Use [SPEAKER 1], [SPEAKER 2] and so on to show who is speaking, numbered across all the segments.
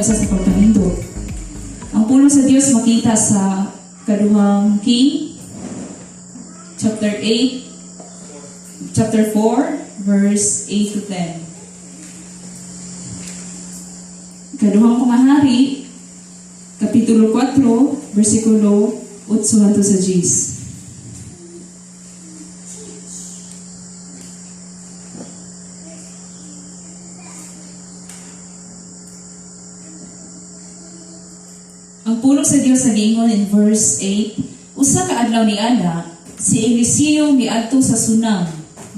[SPEAKER 1] usa sa pagpanindot. Ang pulong sa Dios makita sa Kaduhang King, chapter 8, chapter 4, verse 8 to 10. Kaduhang Pangahari, Kapitulo 4, versikulo 8 ngadto sa 10. Ang pulong sa Dios sa giingon in verse 8, usa ka adlaw ni ana, si Eliseo miadto sa Sunam.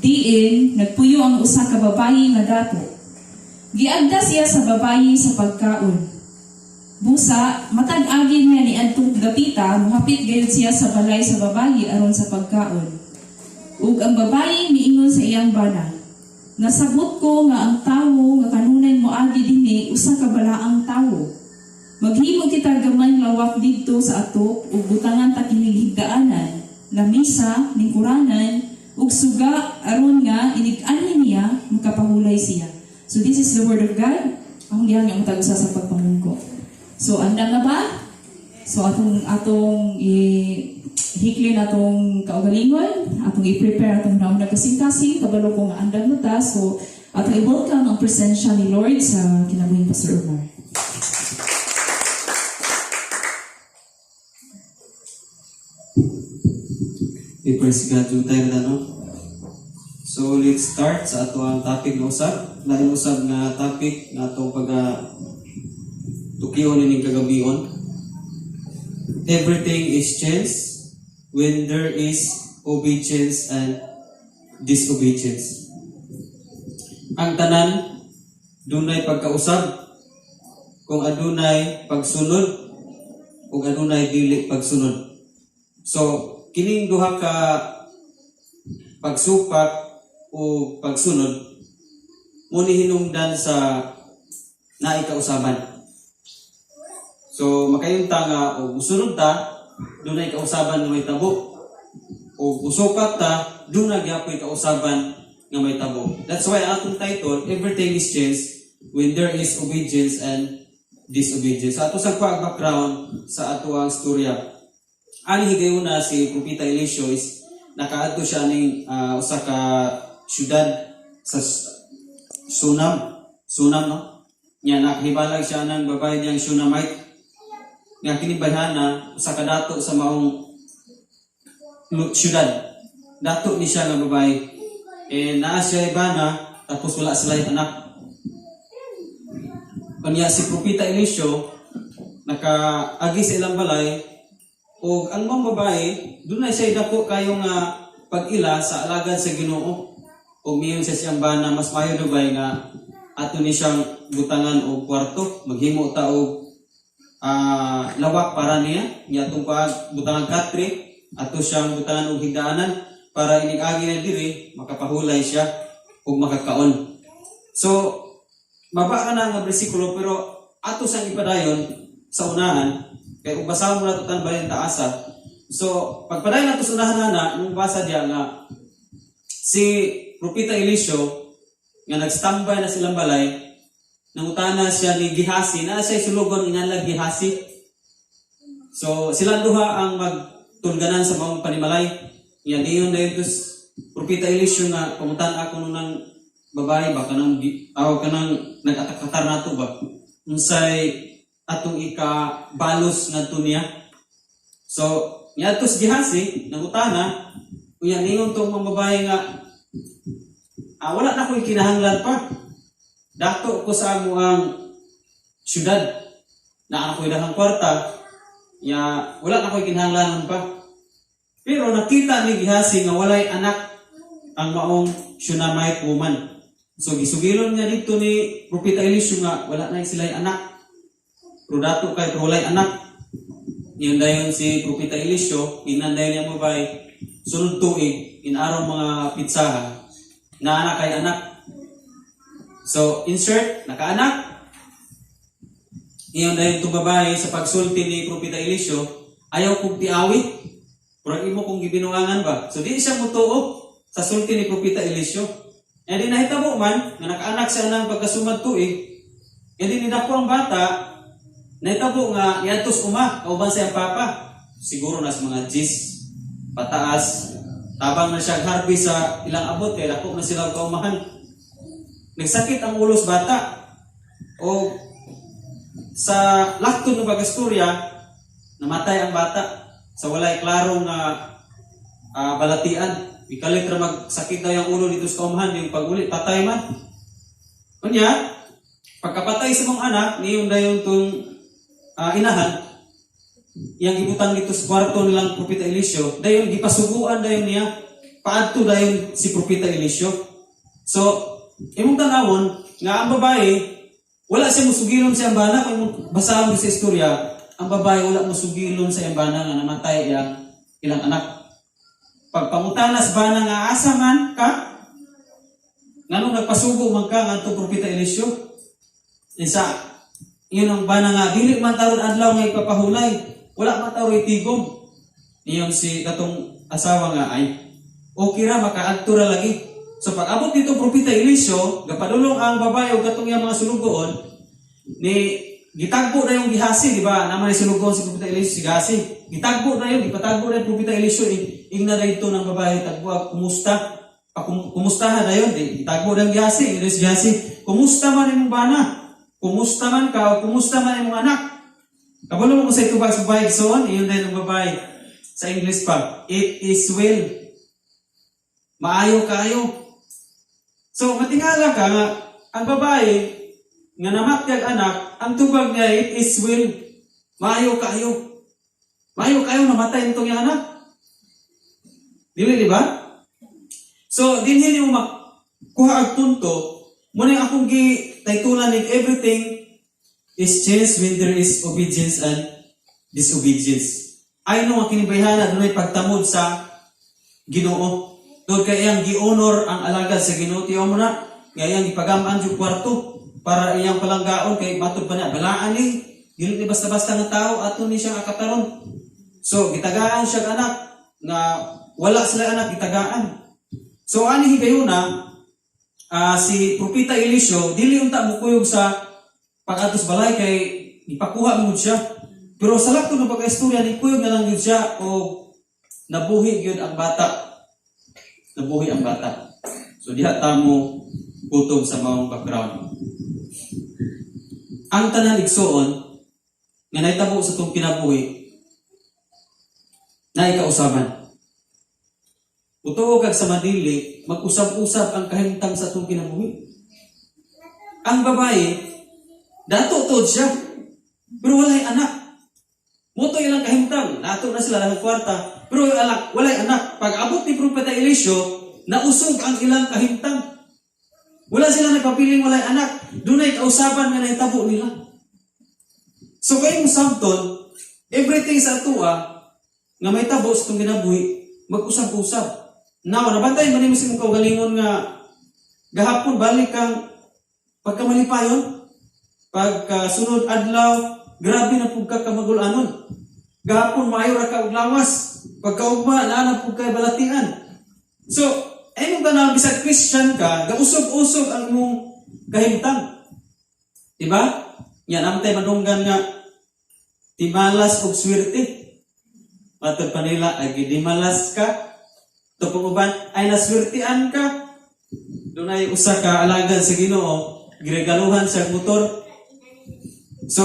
[SPEAKER 1] Diin nagpuyo ang usa ka babayi nga dato. Giagda siya sa babayi sa pagkaon. Busa, matag agi niya niadtong dapita, muhapit gayud siya sa balay sa babayi aron sa pagkaon. Ug ang babayi miingon sa iyang bana, "Nasabot ko nga ang tawo nga kanunay moagi dinhi usa ka balaang tawo. Maghimo kita gamay lawak didto sa atop ug butangan ta kinig higdaanan, lamisa, lingkuranan ug suga aron nga inig-anhi niya makapahulay siya." So this is the word of God. Akong gihangyo ang usa sa pagpamungko. So andam na ba? So atong atong i hiklin atong kaugalingon, atong i-prepare atong naong nagkasing-kasing, kabalo ko nga andam na ta. So atong i-welcome ang presensya ni Lord sa kinabuhing Pastor Omar.
[SPEAKER 2] Okay, praise God, yung tayo na, no? So, let's start sa ato ang topic na usab. Lain usab nga topic na atong pag tukion ining kagabion. Everything is changed when there is obedience and disobedience. Ang tanan, dunay pagkausab, kung adunay pagsunod, kung adunay dili pagsunod. So, kining duha ka pagsupak o pagsunod mo ni hinungdan sa naikausaban. So makayunta nga og musunod ta, dunay kausaban nga may tabo. O musupak ta, dunay gyapoy kausaban nga may tabo. That's why atong title, "Everything is Changed When There is Obedience and Disobedience." Sa ato sa background sa ato ang storya. Ani higayuna si Propeta Eliseo is nakaadto siya ning usa ka syudad sa Sunam, Sunam, no? Nya nakahibalag siya ng babae niyang Shunammite. Nga kini bayhana usa ka dato sa maong syudad. Dato ni siya nga babae. Eh naa siya ibana, tapos wala sila anak. Kanya si Propeta Eliseo nakaagi sa ilang balay o ang mga babae dunay siya dako kayo nga pag-ila sa alagad sa Ginoo. O miyon siya siyang bana, mas mayo dubay nga ato ni siyang butangan og kwarto, maghimo ta og lawak para niya, niya atong pag butangan katre, ato siyang butangan og higdaanan para inig-agi na diri makapahulay siya ug makakaon. So maba ka na nga bersikulo, pero ato sang ipadayon sa unahan kay ug basahon mo na ito tan bayan taasa. So pagpadayon nato sa unahan na nung basa diya nga si Propeta Eliseo nga nagstambay na silang balay, nangutana siya ni Gehazi, na siya sulugon inganlag Gehazi. So sila duha ang magtulganan sa maong panimalay. Yan diyon dayon tos Propeta Eliseo nga pangutan ako nung ng babae ba kanang aw kanang nag-atakatar nato ba, unsay atong ika-balos ngadto niya. So niadto si Gehazi, nangutana, unya ningon tong mga babae nga wala na ko'y kinahanglan pa. Dato ko sa amo ang syudad. Na ako'y dahang kwarta. Ya, wala na ko'y kinahanglanon pa. Pero nakita ni Gehazi nga walay anak ang maong Shunammite woman. So gisugilon niya dito ni Propeta Eliseo nga wala na sila anak. Pero dato kay pero walay anak. Yun dayon si Propeta Eliseo, inan dayon niya babae, sunod tuig, inaraw mga pitsaha, na anak kay anak. So, insert, nakaanak. Iyon dayon itong babae sa pagsulti ni Propeta Eliseo, ayaw kong tiawi. Murag imo kong gibinuangan ba? So, di siya mutuo sa sulti ni Propeta Eliseo. E di nahitabo man, nga nakaanak siya ng pagkasumad tuig, e di nidako ang bata, Nahitabo nga niadto sa uma kauban sa iyang papa. Siguro na sa mga 10 pataas. Tabang na siya harvest sa ilang abot kay dako na sila og kaumahan. Nagsakit ang ulo sa bata. O sa lakton ng bagasturya, namatay ang bata sa walay klarong nga balatian. Ikalit ra magsakit daw yung ulo dito sa kaumahan, yung pag-uli, patay man. Unya, pagkapatay sa mga anak, niyong dayon tong inahan, iyang gibutang dito sa kwarto nilang Propeta Eliseo, dayon gipasuguan dayon niya, paadto dayon si Propeta Eliseo. So, imong tanawon nga ang babae, wala siya musugilon sa iyang bana. Kung imong basahon sa istorya, ang babae wala musugilon sa iyang bana nga namatay iyang ilang anak. Pagpangutana sa bana nga, "Asa man ka? Nganong nagpasugo man ka ngadto Propeta Eliseo?" Isa, yun ang bana nga, "Dili man taron adlaw nga ipapahulay. Wala man taron itigom." Iyon si katong asawa nga, "Ay, okay ra, makaadto ra lagi." So pag abot dito Propeta Eliseo, gapadulong ang babae o katong iyang mga sulugoon, ni gitagbo na yung Gihasi, di ba? Naman ni sulugoon si Propeta Eliseo, si Gihasi. Gitagbo na yun, gipatagbo na yung Propeta Eliseo, ingna na ito ng babae, tagbo, "Kumusta? Kumustahan na yun?" Di, gitagbo na yung Gihasi, yun si Gihasi, "Kumusta man imong bana? Kumusta man ka o kumusta man imong anak?" Kabalo mo kung sa itubag sa babae, igsoon, iyon din ang babae. Sa English pa, "It is well." Maayo kayo. So, matingala ka nga, ang babae, nga namatyag anak, ang tubag niya, "It is well." Maayo kayo. Maayo kayo namatay nitong iyang anak. Dili, di ba? So, dinhi mo makuha ang punto, muna yung akong gi titulan ni "Everything is changed when there is obedience and disobedience." Ay no nga kinibayhana dunay pagtamod sa Ginoo. Tungod kay iyang gi-honor ang alagad sa Ginoo, tiyaw mo na nga iyang ipagam-an yung kwarto para iyang palanggaon kay matod pa niya balaan ni dili ni basta-basta nga tao ato ni siyang akataron. So gitagaan siya anak nga wala sila anak, gitagaan. So ani higayuna, si Propeta Eliseo dili unta mukuyog sa pag-adto sa balay kay ipakuha mo siya. Pero sa lakto ng pagka-istorya, ni kuyog na lang yun siya o nabuhi gyud ang bata. Nabuhi ang bata. So diha ta mo kutob sa maong background. Ang tanan, igsuon, nga nahitabo sa itong kinabuhi, na ikausaban. Utuo kag sa madili, mag-usab-usab ang kahimtang sa itong kinabuhi. Ang babae, dato tuod siya, pero walay anak. Muto ilang kahimtang, nato na sila ng kwarta, pero yung anak, walay anak. Pag abot ni Propeta Eliseo, nausog ang ilang kahimtang. Wala sila nagpapiling walay anak. Dunay kausaban nga nahitabo nila. So kay mo sabton, everything sa atua nga may tabo sa itong kinabuhi, mag-usab-usab. Now, nabantay man nimo sa imong kaugalingon nga gahapon balik kang pagkamalipayon, pagkasunod adlaw, grabe na pug ka kamagulanon. Gahapon maayo ra ka og lawas, pagkaugma naa na pug kay balatian. So, ay mong tanaw bisag Christian ka, gausog-usog ang imong kahimtang. Diba? Yan, amtay madunggan nga timalas og swerte. Matod pa nila, ay gidimalas ka. Tupong uban, ay naswertean ka. Dunay usa ka alagad sa Ginoo, giregaluhan siya og motor. So,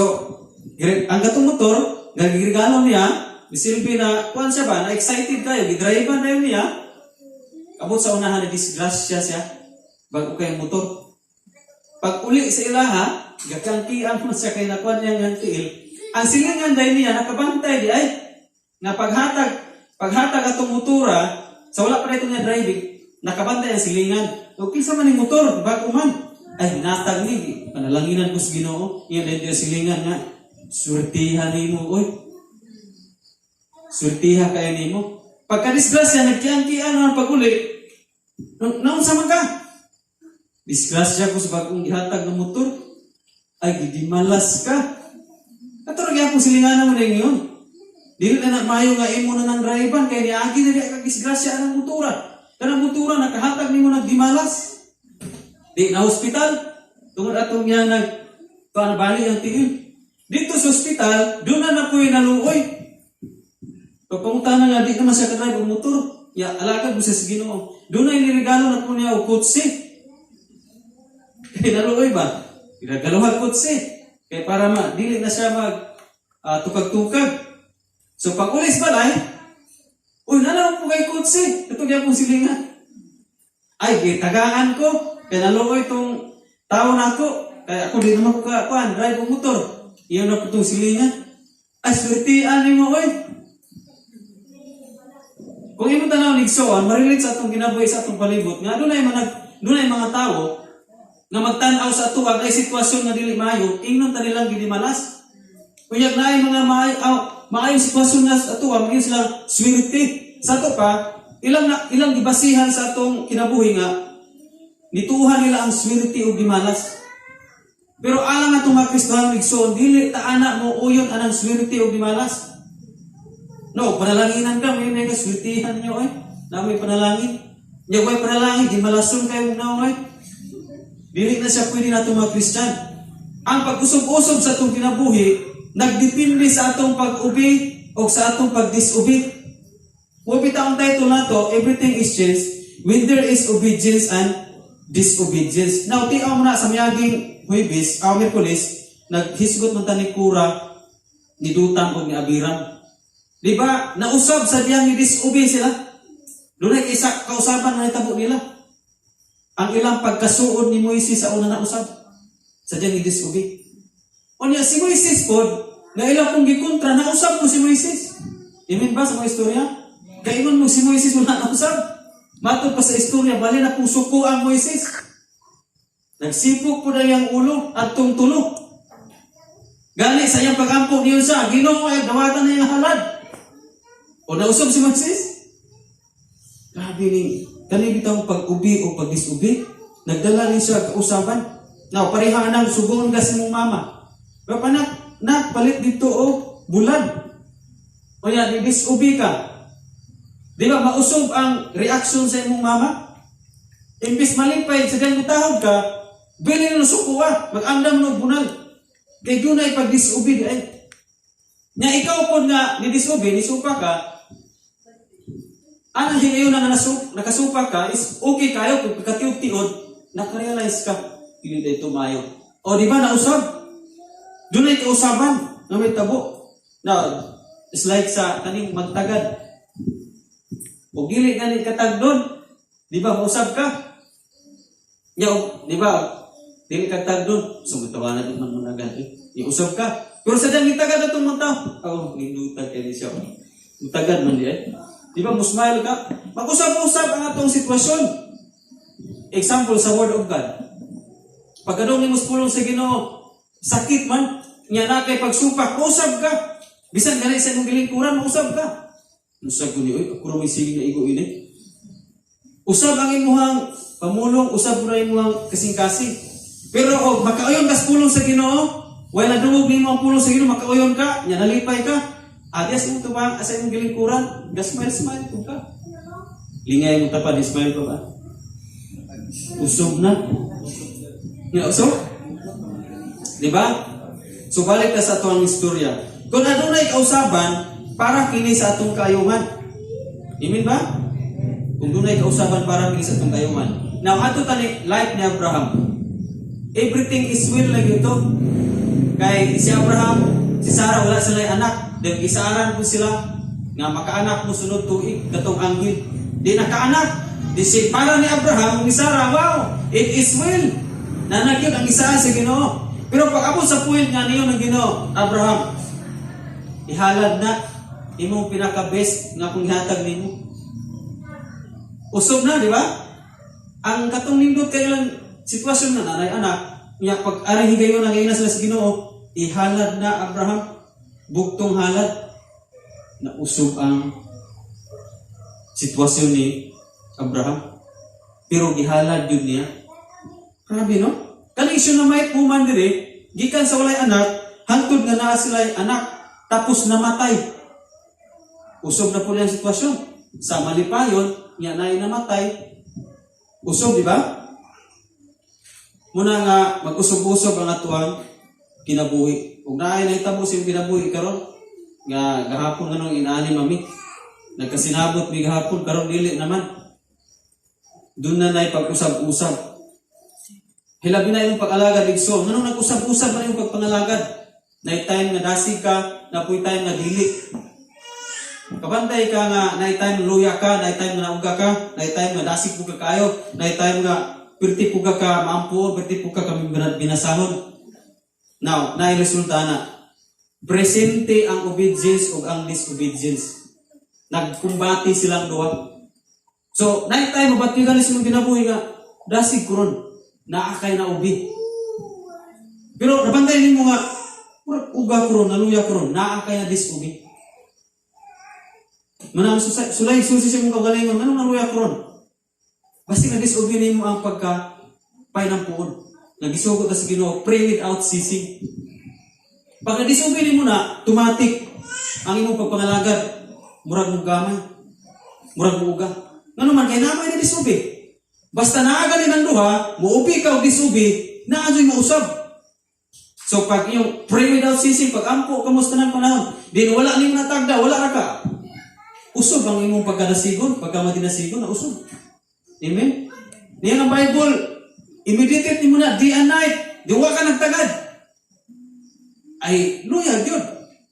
[SPEAKER 2] ang katong motor, nga giregalo niya, misilbi na, kuan siya ba, na excited kayo, gidrive na yun niya. Abot sa unahan, na disgrasya siya, bago kay motor. Pag uli sa ilaha, gakangkian mo siya kay nakuan niya nga tiil. Ang silingan dahil niya, nakabantay di ay, nga paghatag atong motora, sa wala pa na ito niya driving, nakabantay ang silingan. O kinsa man yung motor, bago man. Ay, natag ni, panalanginan ko sa Ginoo, iyan dahil yung silingan nga, "Surtihan nimo, oy. Surtiha kaya nimo." Pagka-disgrasya, nagkiang-kian ang pag-uli, naunsa man ka? "Disgrasya ko sa bagong gihatag ng motor." "Ay, gidimalas ka." Kato ra gyapon silinganan mo na yun. Dili na na maayo nga imo na ng driver kay niagi na di ka disgrasya ang motora. Kanang motora nakahatag nimo nagdimalas. Di na hospital tungod atong niya nag kuan, bali ang tiil. Didto sa ospital, duna na poy naluoy. Pagpangutana nga, di naman siya kadrive og motor. Ya, alagad mo siya sa Ginoo. Duna iniregalo na po niya og kotse. Kay naluoy ba? Ginagaluhan kotse. Kay para ma, dili na siya mag tukag-tukag. So pag ulis balay, "Uy, nanaw po kay kotse." Ito gyapon silingan. "Ay, gitagaan ko. Kay naluoy tong tao nako. Kaya ako di naman ko ka, kuan, drive og motor." Iyon na po itong silingan. "Ay, swertian nimo, oy." Kung imong tanaw igsoon, ma-relate sa atong kinabuhi sa atong palibot, nga dunay mga tawo nga magtan-aw sa ato ang ay sitwasyon nga dili maayo, ingnon ta nilang gidimalas. Kunyag naay mga maayo, aw, maayong sitwasyon nga sa ato, ang sila swerte. Sa ato pa, ilang gibasihan sa atong kinabuhi nga nituuhan nila ang swerte o gimalas. Pero alang atong mga Kristohanon, igsoon, dili ta ana mo uyon anang swerte o gimalas. No, panalanginan ka, may ka swertihan niyo eh. Na may panalangin. Nya way panalangin, di malason kayo na eh. Dili na siya pwede nato mga Kristiyan. Ang pag-usob-usob sa atong kinabuhi, nagdepende sa atong pag-ubi o sa atong pag-disobi. Mubita ang title nato, "Everything is Changed when there is obedience and disobedience." Now, tiaw mo na sa miyaging Huwebes, aw Miyerkules, naghisgot man ta ni Kora, ni Dutan o ni Abiram. Di ba? Nausab sa diyang ni disobey sila. Dunay isa kausaban na nitabo nila. Ang ilang pagkasuod ni Moises sa una nausab. Sa diyang ni disobey. Unya si Moises pod, nga ilang pong gikontra, nausab po si Moises. Amen ba sa mga istorya? Kaingon mo si Moises wala nausab. Matod pa sa istorya, bali na pong suko ang Moises. Nagsipok po na iyang ulo at tulo. Gani sa iyang pagampo niyon sa Ginoo ay dawatan na iyang halad. O nausab si Moises? Grabe ni kani bitawng pag-ubi o pag-disubi. Nagdala rin siya kausaban. Now, pareha nang sugon ka sa imong mama. Pero panak, nak, palit dito o bulad. O yan, di-disubi ka. Di ba, mausog ang reaction sa imong mama? Imbis malipay, sa diyang mutahod ka, bili na suko ka, mag-andam no bunal. Kay dunay pag-disubi di ay. Nya ikaw po nga ni-disubi, nisupa ka, ang higayon na nakasupa ka is okay kayo kung pagkatiod-tiod, nakarealize ka, hindi tayo tumayo. O di ba nausab? Dunay kausaban nga may tabo. Na, it's like sa kaning magtagad. O dili gani katagdon, di ba mausab ka? Ya, di ba? Dili ka tagdon, so mutawanan man mo na eh. Iusab ka. Pero sa dang gitagad atong mga tao, oh, nindutag kay siya. Mutagad man di eh. Di ba, musmile ka? Mag-usab-usab ang atong sitwasyon. Example sa Word of God. Pagkadong nimo sa pulong sa Ginoo, sakit man, nya na kay pagsupak, mausab ka. Bisan gani sa imong gilingkuran, mausab ka. Usab ko ni, "Oy, ako ra may sige na igo ini." Usab ang imuhang pamulong, usab mo na imuhang kasing-kasing. Pero og makauyon ka sa pulong sa Ginoo, wala nadungog nimo ang pulong sa Ginoo, makauyon ka, nya nalipay ka. Adias imong tubang asa imong gilingkuran, ga smile smile pud ka. Lingay mo tapad, smile pa ba? Usog na. Nga usog? Di ba? So balik ka sa atong istorya. Kung adunay kausaban, para kini sa atong kaayuhan. Amen ba? Kung dunay kausaban, para kini sa atong kaayuhan. Now, ato tani life ni Abraham. Everything is well lagi ito. Kay si Abraham, si Sarah, wala sila anak. Then isaaran po sila nga makaanak mo sunod tuig katong anghel. Di nakaanak. Di si para ni Abraham ni Sarah, wow, it is well. Nanagyod ang isaan sa Ginoo. Pero pag abot sa point nga niyo ng Ginoo, "Abraham, ihalad na imong pinaka-best nga kung ihatag nimo." Usob na, di ba? Ang katong nindot kay ilang sitwasyon na nanay anak, nya pag ari higayon ang ina sila sa Ginoo, "Ihalad na, Abraham, bugtong halad." Nausog ang sitwasyon ni Abraham. Pero gihalad yun niya. Grabe, no? Kaning Shunammite woman diri, gikan sa walay anak, hangtod nga naa sila anak, tapos namatay. Usob na po niya ang sitwasyon. Sa malipayon, nga naay namatay, usob, di ba? Muna nga mag-usob-usob ang atuang kinabuhi. Ug naay nahitabo sa imong kinabuhi karon nga gahapon nganong inaani mami. Nagkasinabot mi gahapon, karon dili naman. Doon na na'y pag-usab-usab. Hilabi na imong pag-alagad, igsoon. Nganong nag-usab-usab man imong pagpangalagad? Naay time nga dasig ka, napoy time nga dili. Kabantay ka nga naay time luya ka, naay time nga nauga ka, naay time nga dasig po ka kayo, naay time nga pirti po ka ka maampuon, pirti po ka kami binasahon. Now, naay resulta na. Presente ang obedience ug ang disobedience. Nagkumbati silang duha. So, naay time mabatyagan sa imong kinabuhi nga dasig ko ron, naa kay na ubi. Pero nabantay nimo nga murag uga ko ron, naluya ko ron, naa kay na disobi. Manang sulay susi sa imong kaugalingon, nganong naluya ko ron? Basta na disobi nimo ang pagka painampuon. Nagisugot ta sa Ginoo, pray without ceasing. Pag na-disobey nimo na, automatic ang imong pagpangalagad, murag mo gamay. Murag mo uga. Ngano man kay naa may na disobey. Basta naa gani ng duha, muubi ka og disobey, naa jud mausab. So pag iyong pray without ceasing, pag ampo kamo sa tanang panahon, din wala nimo natagda, wala ra ka. Usob ang imong pagkadasigon, pagka madinasigon, na usob. Amen? Niya ang Bible, i-meditate nimo na day and night, di wa ka nagtagad. Ay, loyal yun.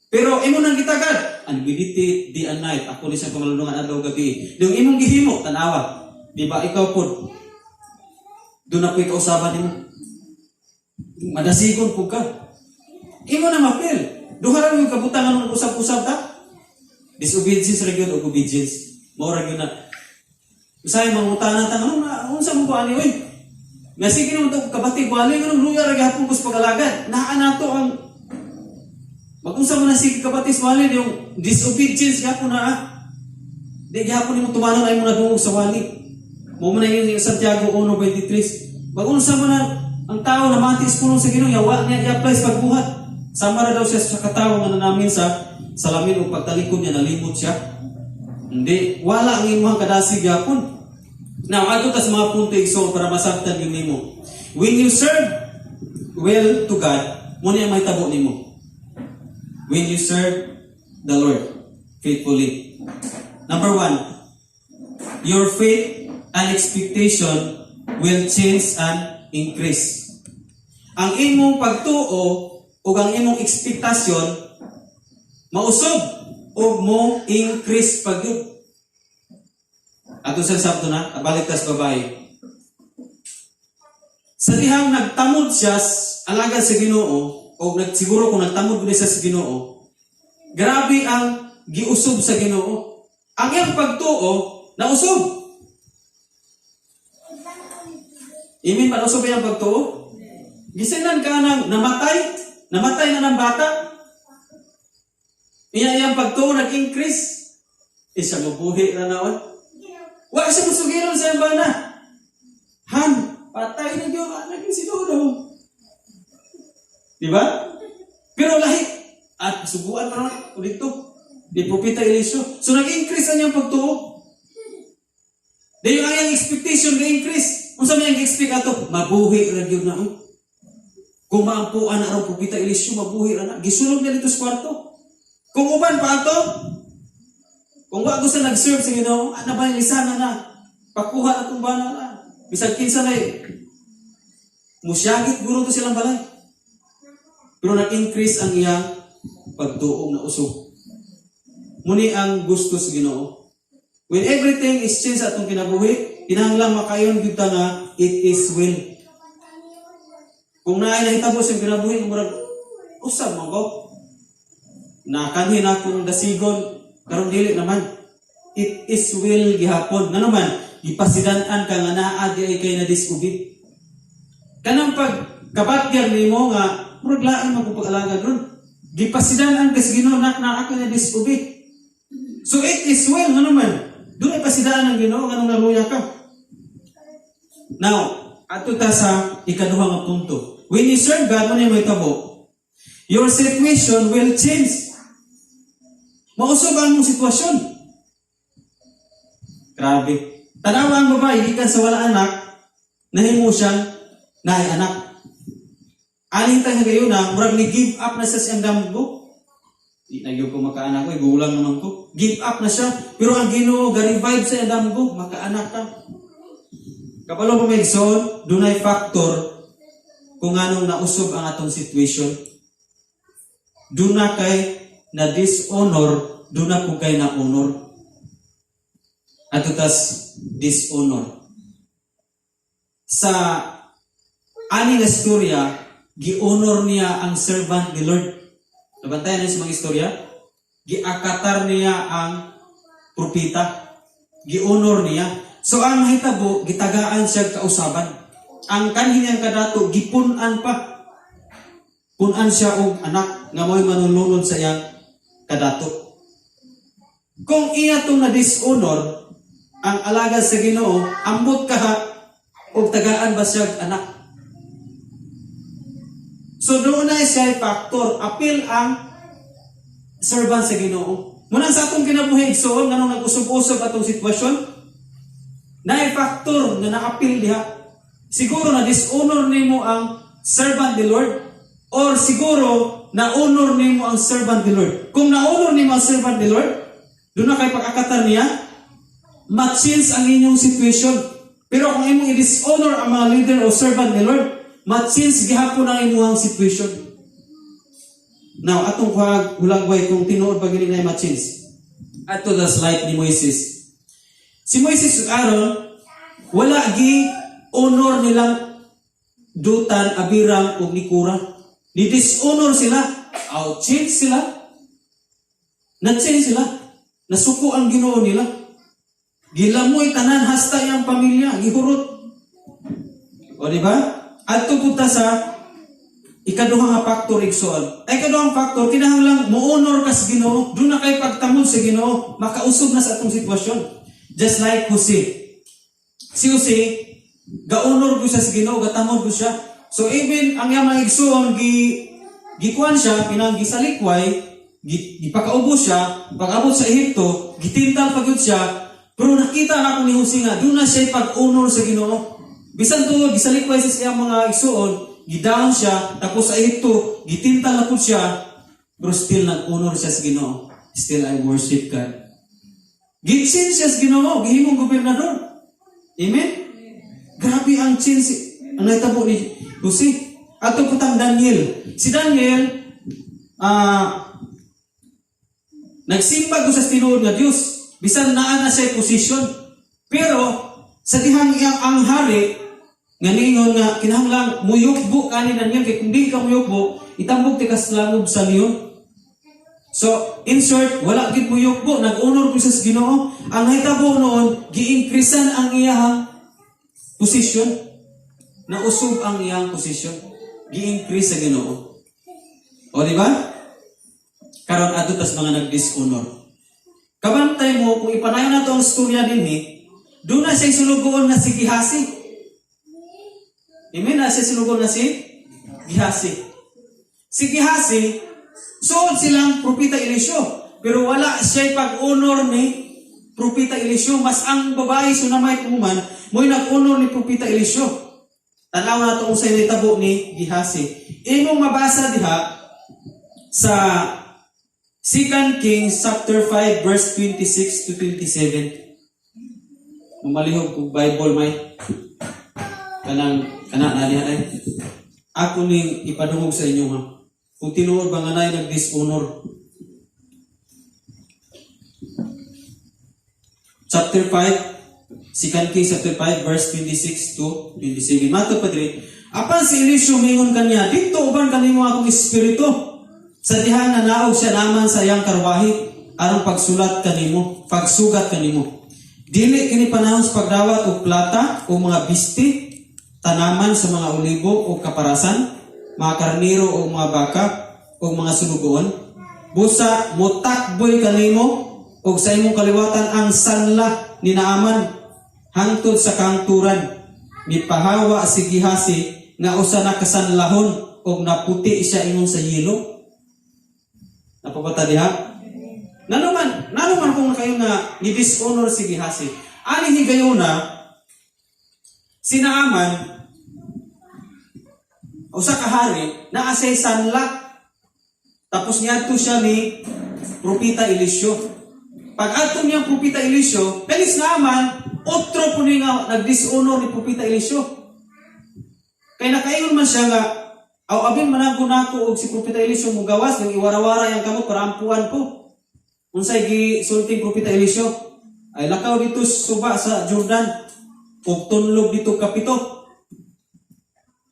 [SPEAKER 2] Pero imo nang gitagad, and meditate day and night. Ako ni sa pangalunungan adlaw gabi. Yung imong gihimo, tanawa. Di ba ikaw pod? Doon na po'y kausaban nimo. Madasigon po ka. Imo na mapil. Duha ra yung kabutangan ng usab-usab ta. Disobedience ra gyud og obedience. Mao ra gyud na. Usahay mangutana ta, "Anong na unsa mo ko ani oy?" Nga sige naman to kabati wali, nganong luya ra gihapon ko sa pag-alagad. Naa nato ang mag-unsa mo na sige kabati sa wali, yung disobedience gihapon na ah. Di gihapon nimo tumanon ay mo nadungog sa wali. Mo man na yung Santiago 1:23. Mag-unsa mo na ang tao na mati sa pulong sa Ginoo, yawa niya i-apply sa pagbuhat. Sama ra daw siya sa katawo nga nanamin sa salamin ug pagtalikod niya nalimot siya. Hindi, wala ang imong kadasig gyapon. Now, adto ta sa mga punto, igsoon, para masabtan yung nimo. When you serve well to God, mo niya mahitabo nimo. When you serve the Lord faithfully. Number one, your faith and expectation will change and increase. Ang imong pagtuo ug ang imong ekspektasyon mausog ug mo increase pagyud. Ato sa sabto na, balik tas babae. Sa dihang nagtamod siya alagad sa Ginoo o nagsiguro kung nagtamod gud siya sa Ginoo, grabe ang giusob sa Ginoo. Ang iyang pagtuo nausog. Imin ba nausog iyang pagtuo? Gisingan ka nang namatay, namatay na ng bata. Iya iyang pagtuo nag-increase. Isa mabuhi na naon. Wa siya musugilon sa iyang bana. Han, patay na gyud, anak si Dodo. Di ba? Pero lahi at suguan pa naman dito. Di Propeta Eliseo. So nag-increase ang iyang pagtuo. Di yung ang iyang expectation ga-increase. Unsa may ang expect ato? Mabuhi ra gyud na oy. Kung maampuan na aron Propeta Eliseo, mabuhi ra na. Gisulog niya dito sa kwarto. Kung uban pa ato, kung wa gusto nag-serve sa Ginoo, ana ba yung isa na na? Pakuha na itong bana na. Bisag kinsa na eh. Musyagit guro to silang balay. Pero nag-increase ang iyang pagtuong na usog. Muni ang gusto sa Ginoo. When everything is changed sa atong kinabuhi, kinahanglan makayon gyud ta nga it is well. Kung naay nahitabo sa kinabuhi, murag usab man ko. Nakanhin akong dasigon, karon dili naman. It is well gihapon. Ngano man, gipasidan-an ka nga naa di ay kay na disobey. Kanang pag kabatyag nimo nga murag lain man kung pag-alagad ron. Gipasidan-an ka sa Ginoo nak naa ka na disobey. So it is well, ngano man. Doon ay pasidaan ng Ginoo nganong naluya ka. Now, adto ta sa ikaduha nga punto. When you serve God, ano yung mahitabo? Your situation will change. Mausog ang imong sitwasyon. Grabe. Tanawa ang babae, gikan sa wala anak, nahimo siyang naay anak. Aning tang higayuna, murag ni give up na siya sa iyang damgo. Di na gyud ko makaanak ko, gulang naman ko. Give up na siya. Pero ang Ginoo ga-revive sa iyang damgo, makaanak ka. Kabalo mo, igsoon, dunay factor kung anong nausob ang atong situation. Duna kay na dishonor, duna po kay na honor. Ato tas dishonor. Sa ani nga istorya, gi-honor niya ang servant ni Lord. Nabantayan niyo sa mga istorya? Giakatar niya ang propeta. Gi-honor niya. So ang nahitabo, gitagaan siya kausaban. Ang kanhi niyang kadato, gipun-an pa. Pun-an siya og anak nga mo'y manununod sa iyang kadato. Kung iya itong na-dishonor, ang alagad sa Ginoo, ambot ka ha, og tagaan ba siya anak? So doon na siya factor, apil ang servant sa Ginoo. Muna sa atong kinabuhi, igsoon, nganong nag-usog-usog atong sitwasyon, naay factor nga naapil diha. Siguro na dishonor nimo ang servant ni Lord or siguro na honor nimo ang servant ni Lord. Kung na honor nimo ang servant ni Lord, doon na kay pag-akatar niya, ma-change ang inyong situation. Pero kung imong i-dishonor ang mga leader o servant ni Lord, ma-change gihapon ang imong situation. Now, atong kuhag hulagway kung tinuod ba gini na ma-change. Ato the life ni Moises. Si Moises ug Aaron, wala gi honor nilang Datan, Abiram ug ni Korah. Ni dishonor sila. Out change sila. Na-change sila. Nasuko ang Ginoo nila. Gilamoy tanan hasta iyang pamilya, gihurot. O, di ba? Adto punta sa ikaduha nga factor, igsoon. Ay, ikaduhang factor, kinahanglan mo-honor ka sa Ginoo, doon na kay pagtamod sa Ginoo, makausog na sa atong sitwasyon. Just like Jose. Si Jose, ga-honor ko siya sa Ginoo, gatamod ko siya. So even ang iyang mga igsoon gikuan siya, kinang gisalikway, gipakaubos siya, pag-abot sa Ehipto, gitintal pa gyud siya, pero nakita na ako ni Jose nga doon na siya pag-honor sa Ginoo. Bisan tuod gisalikway siya sa iyang mga igsoon, gidown siya, tapos sa Ehipto, gitintal na pud siya, pero still nag-honor siya sa Ginoo. "Still I worship God." Gitsin siya sa Ginoo, gihimong gobernador. Amen? Grabe ang change ang nahitabo ni Jose. Ato putang Daniel. Si Daniel, nagsimba ko sa tinuod nga Dios. Bisan naa na siya posisyon. Pero sa dihang iyang ang hari nga niingon nga kinahanglan muyukbo kani Daniel, kay kung di ka muyukbo, itambog ti kas langob sa leon. So, in short, wala gid muyukbo, nag-honor ko siya sa Ginoo. Ang nahitabo noon, gi-increasean ang iyang posisyon. Nausog ang iyang posisyon. Gi-increase sa Ginoo. O, di ba? Karon, adto tas mga nag-dishonor. Kabantay mo, kung ipanayon nato ang storya dinhi, doon na siya sulugoon na si Gehazi. Amen, na siya sulugoon na si Gehazi. Si Gehazi, suod silang Propeta Eliseo. Pero wala siya pag-honor ni Propeta Eliseo. Mas ang babae Sunamite woman, mo'y nag-honor ni Propeta Eliseo. Tanaw na ito sa nitabo ni Gehazi. Imong mabasa diha sa 2 Kings chapter 5 verse 26 to 27. Mamalihog kung Bible may kanang kana na diha ay. Ako ning ipadungog sa inyo ha. Kung tinuod ba nga naay nag-dishonor. Chapter 5, 2 Kings chapter 5 verse 26 to 27. Mato pa diri, apan si Eliseo mingon kaniya, "Didto uban kanimo akong espiritu." Sa dihang nanaog siya naman sa iyang karwahe aron pagsulat kanimo, pagsugat kanimo. Dili kini panahon sa pagdawat og plata o mga bisti, tanaman sa mga olibo o kaparasan, mga karniro o mga baka o mga sulugoon. Busa motakboy kanimo og sa imong kaliwatan ang sanla ni Naaman hangtod sa kangturan. Mipahawa si Gehazi nga usa na kasanlahon og naputi siya ingon sa yelo. Napabata diha? Ngano man kung kayo nga ni dishonor si Gehazi? Ani higayuna si Naaman, Usa ka hari, naa siya'y sanla. Tapos niadto siya ni Propeta Eliseo. Pag adto niyang Propeta Eliseo, kanis naman, otro po ni nga nag-dishonor ni Propeta Eliseo. Kay nakaingon man siya nga, aw abin manago nako og si Propeta Eliseo mugawas, yung iwarawara yang kamot para ampuan ko. Unsay gisulting Propeta Eliseo? Ay lakaw dito sa suba sa Jordan ug tunlog dito kapito.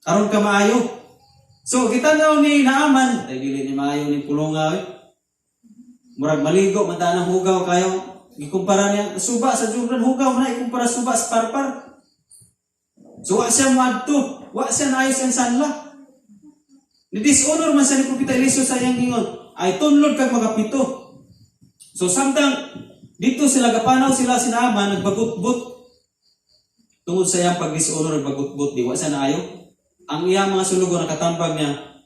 [SPEAKER 2] Aron ka maayo. So gitan-aw ni Naaman, ay dili ni maayo ni pulonga oy. Murag maligo man ta ng hugaw kayo. Gikumpara niya suba sa Jordan, hugaw man na ikumpara suba sa Parpar. So wa siya moadto, wa siya naayos ang sanla. Ni dishonor man siya ni Propeta Eliseo sa iyang ingon, ay tunlod kag makapito. So samtang dito sila gapanaw sila si Naaman nagbagutbot tungod sa iyang pag-dishonor, nagbagutbot, di wa siya naayo. Ang iyang mga sulugo nakatambag niya.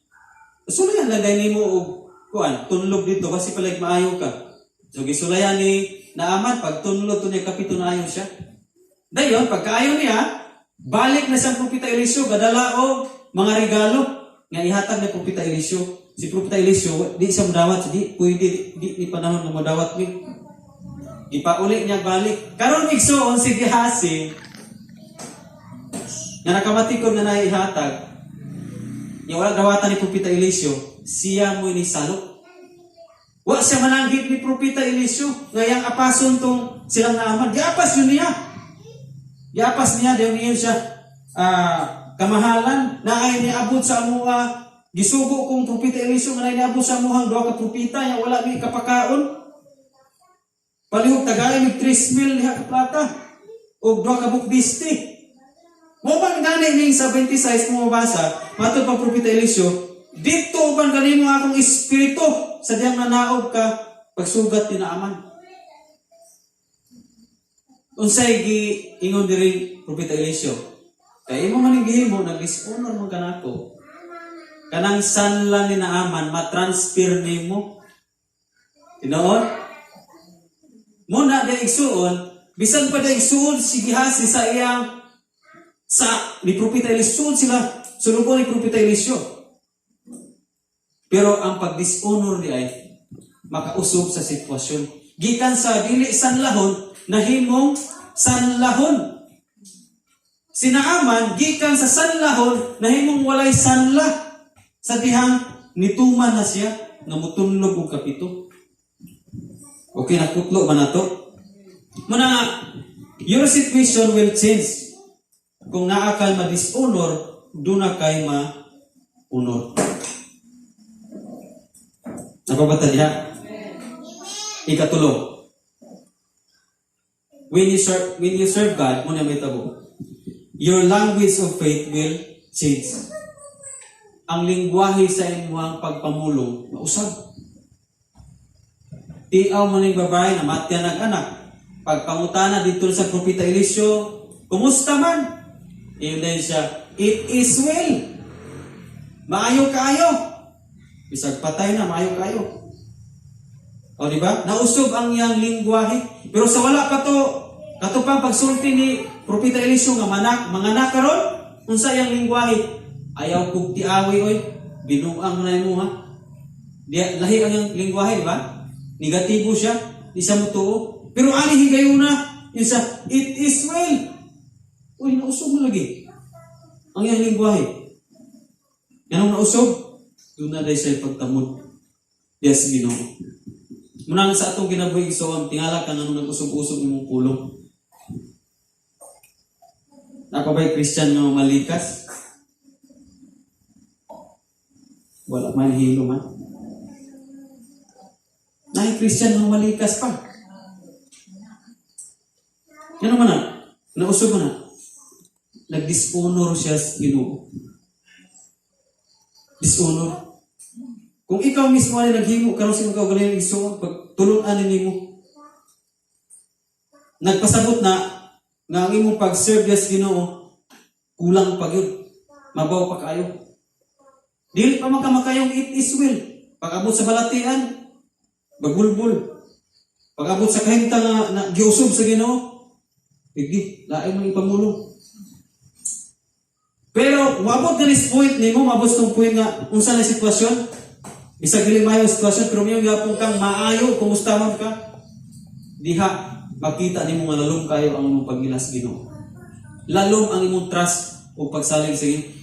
[SPEAKER 2] Sulayan lang dahil nimo og kuan, tunlog dito kasi palag maayo ka. So gisulayan ni Naaman, pag tunlog to niya kapito, naayo siya. Dayon pagkaayo niya, balik na siyang Propeta Eliseo gadala og mga regalo nga ihatag ni Propeta Eliseo. Si Propeta Eliseo di siya modawat, di pwede, di ni panahon nga modawat mi. Gipauli niya balik. Karon igsuon si Gehazi nga nakamatikod nga naihatag niya, wala dawatan ni Propeta Eliseo, siya mo ni salok. Wa siya mananggit ni Propeta Eliseo nga iyang apason tong silang Naaman. Giapas yun niya. Giapas niya, dayon niya siya, kamahalan na ay niabot sa amuha. Gisugo kong Propeta Eliseo nga niabot sa amuhang duha ka propeta ya wala mi kapakaon. Palihog tagay mig 3 mil diha ka plata og duha ka bukbiste. Mo ba gani ning sa 26 mo mabasa, matod pa Propeta Eliseo, dito uban kanimo akong espiritu sa diyang nanaog ka pagsugat ni Naaman. Unsay gi ingon diri Propeta Eliseo? Kay imo man ning gihimo, nag-dishonor mo kanako. Kanang sanla ni Naaman ma-transfer nimo. Tinuod? Muna di igsuon, bisan pa di igsuon si Gehazi sa iyang sa ni Propeta Eliseo, sila sulugo ni Propeta Eliseo. Pero ang pag-dishonor ni ay makausog sa sitwasyon. Gikan sa dili sanlahon, nahimong sanlahon. Si Naaman, gikan sa sanlahon, nahimong walay sanla. Sa dihang nituman na siya, nga mutunlog og kapito. Okay, nakutlo ba na to? Muna nga, your situation will change. Kung naa kay ma-dishonor, duna kay ma-honor. Napabata diha? Ikatulo. When you serve God, muna may tabo. Your language of faith will change. Ang lingwahe sa imuhang pagpamulong, mausab. Tiaw mo ning babae na matya nag-anak. Pagpangutana dito sa Propeta Eliseo, "Kumusta man?" Iyon din siya, "It is well." Maayo kaayo. Bisag patay na, maayo kaayo. O, di ba? Nausob ang iyang lingwahe. Pero sa wala pa to, kato pang pagsulti ni Propeta Eliseo nga manak, manganak karon, unsa iyang lingwahe? "Ayaw kog tiawi oy, binuang mo na imo ha." Di, lahi ang iyang lingwahe, di ba? Negatibo siya, di siya mutuo. Pero ani higayuna, yun sa "It is well." Uy, nausog mo lagi ang iyang lingwahe. Ganong nausog, doon na dahil siya pagtamod. Yes, Ginoo. Munang sa atong kinabuhi igsoon, tingala ka nga nung nag-usog-usog imong pulong. Naa pa ba'y Christian nga malikas? Wala man hilo man. Naay Christian nga malikas pa. Ano man na? Nausog mo na. Nag-dishonor siya sa Ginoo. Dishonor. Kung ikaw mismo ay naghimo karon sa imong kaugalingon igsoon, pag tulun-an nimo. Nagpasabot na nga ang imong pag-serve sa Ginoo kulang pa gyud. Mabaw pa kaayo. Dili pa man ka makayong "It is well." Pag abot sa balatian, bagulbul. Pag abot sa kahimtang nga na, giusob sa Ginoo, igi, lain man ipamulong. Pero moabot ganis point nimo, moabot tong point nga unsa na sitwasyon, bisag dili maayo ang sitwasyon, pero miingon gyapon kang maayo, kumusta man ka? Diha makita nimo nga lalom kayo ang imong pag-ila sa Ginoo. Lalom ang imong trust o pagsalig sa Ginoo.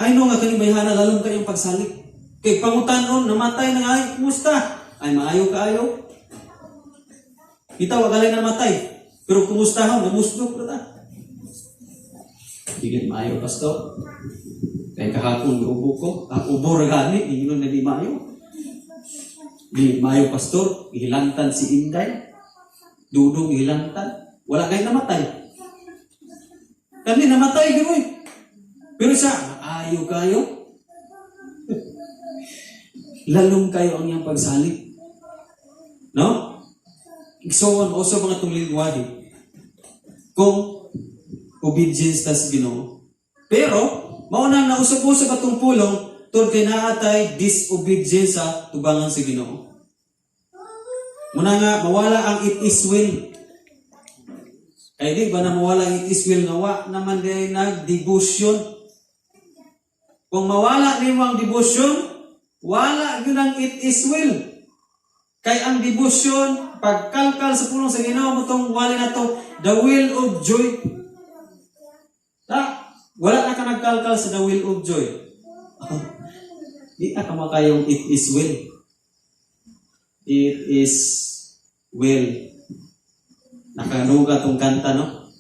[SPEAKER 2] I know nga kaning bayhana lalom kayo ang pagsalig. Kay pangutan-on, namatay na nga, ay, kumusta? Ay, maayo kaayo. Kita wa galay na namatay. Pero kumusta ha? Gumusdok na ta. Di maayo, pastor. Kay kahapon ubo ko, ang ubo ra gani, ingnon na di maayo. Di maayo, pastor, gihilantan si Inday. Dudong gihilantan. Wala kay namatay. Kani namatay gyud oy. Pero sa maayo kayo. Lalom kayo ang iyang pagsalig. No? Igsoon, uso mga itong lingwahe. Kung obedience ta sa Ginoo. Pero, mao na nausab-usab atong pulong tungod kay naa tay disobedience sa tubangan sa Ginoo. Muna nga mawala ang "it is well". Kay di ba na mawala ang "it is well" nga wa naman di nag-devotion? Kung mawala nimo ang devotion, wala gyud ang "it is well". Kay ang devotion, pagkalkal sa pulong sa Ginoo mo tong wali na to, the will of joy. Ta, wala na ka nagkalkal sa the will of joy. Di na ka makayong "it is well". It is well. Nakanuga tong kanta, no?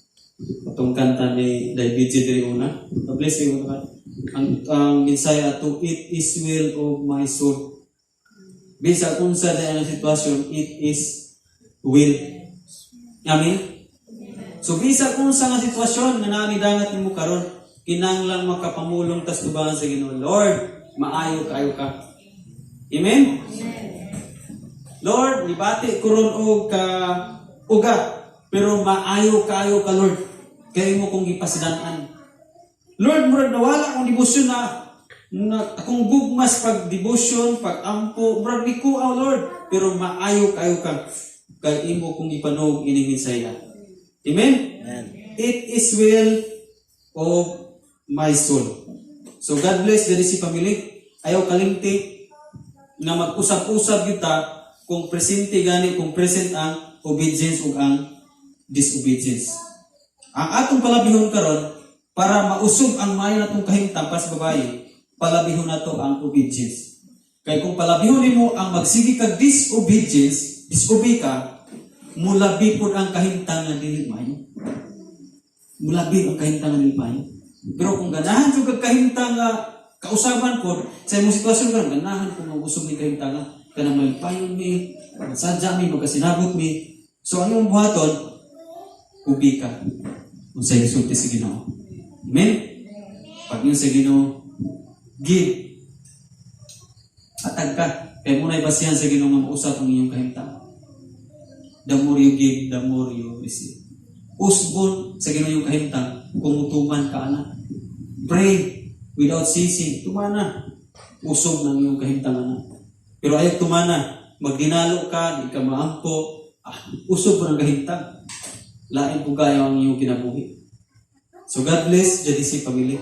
[SPEAKER 2] Atong kanta ni David G. diri una. Bless you ka. Ang mensahe ato, "It is well of my soul." Bisag unsa na ang sitwasyon, it is well. Amen? So bisag unsa nga sitwasyon nga naa ni dangat nimo karon, kinahanglan makapamulong tas tubangan sa Ginoo. Lord, maayo kaayo ka. Amen? Lord, nibati ko ron og ka uga, pero maayo kaayo ka, Lord. Kay imo kong gipasidan-an. Lord, murag nawala akong debosyon na akong gugmas pag devotion, pag ampo, murag nikuaw, Lord, pero maayo kaayo ka kay imo kong gipanog ining mensahe. Amen?
[SPEAKER 3] Amen.
[SPEAKER 2] It is well of my soul. So God bless diri si family. Ayaw kalimti nga mag-usab-usab kita kung presente gani, kung present ang obedience ug ang disobedience. Ang atong palabihon karon para mausog ang maayo natong kahimtang para sa babaye, palabihon nato ang obedience. Kay kung palabihon nimo ang magsige kag disobedience, disobey ka, mulabi pud ang kahimtang nga dili maayo. Mulabi ang kahimtang nga dili maayo. Pero kung ganahan jud kag kahimtang nga kausaban ko sa imong sitwasyon karon, ganahan ko nga usog ni kahimtang nga kanang malipayon mi, magsadya mi, magkasinabot mi. So ang imong buhaton, ubi ka. Unsay gisulti sa Ginoo. Amen? Pag yun sa Ginoo, give. Atag ka. Kay mo na'y basihan sa Ginoo nga mausap ang iyong kahimtang. The more you give, the more you receive. Usbon sa Ginoo yung kahimtang kung mutuman ka ana. Pray without ceasing. Tumana. Usog ng iyong kahimtang ana. Pero ayaw tumana. Magdinalo ka, di ka maampo. Ah, usog po ng kahimtang. Lain po kayo ang iyong kinabuhi. So God bless JDC family.